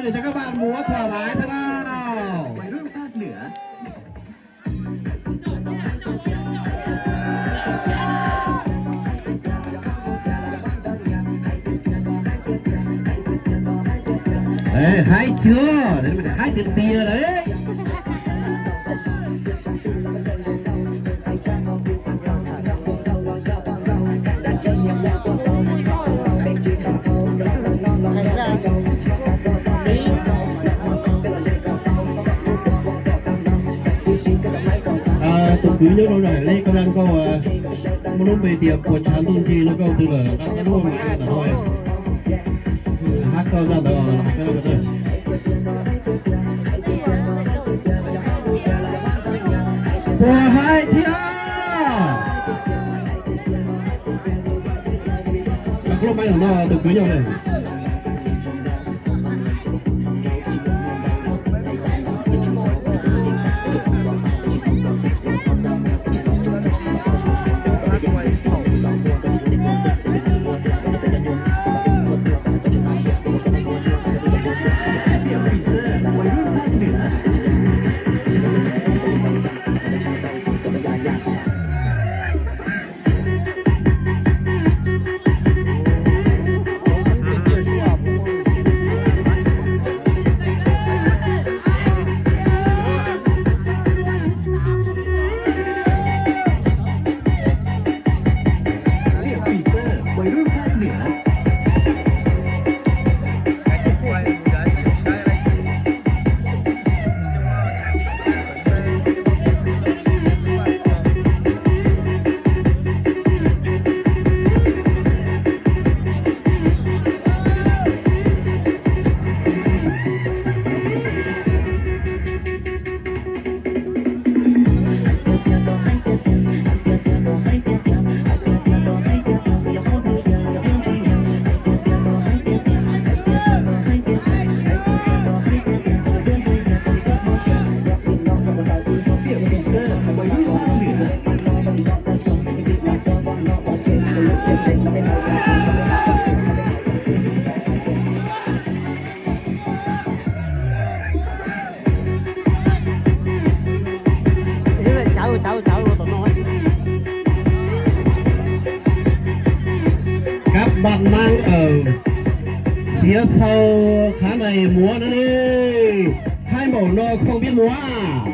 Để cho các bạn múa thoải mái xem nào. Đấy, hay chưa? Đấy, mình hay tiệt tiệt đấy. Tus kwv nyob rau nram Lej Kab Laj Nkauj, muaj lub npe tias Puas Tshav Ntuj Nce no, koj twg lawm, nqa lub mas ntawm no. Hab koj zaj ntawd, hab koj zaj ntawd. Puas hais thiab? Koj lub mas ntawm no, tus kwv nyob. Các bạn đang ở phía sau khán đài múa nữa đi. Hai mẫu nò không biết múa à?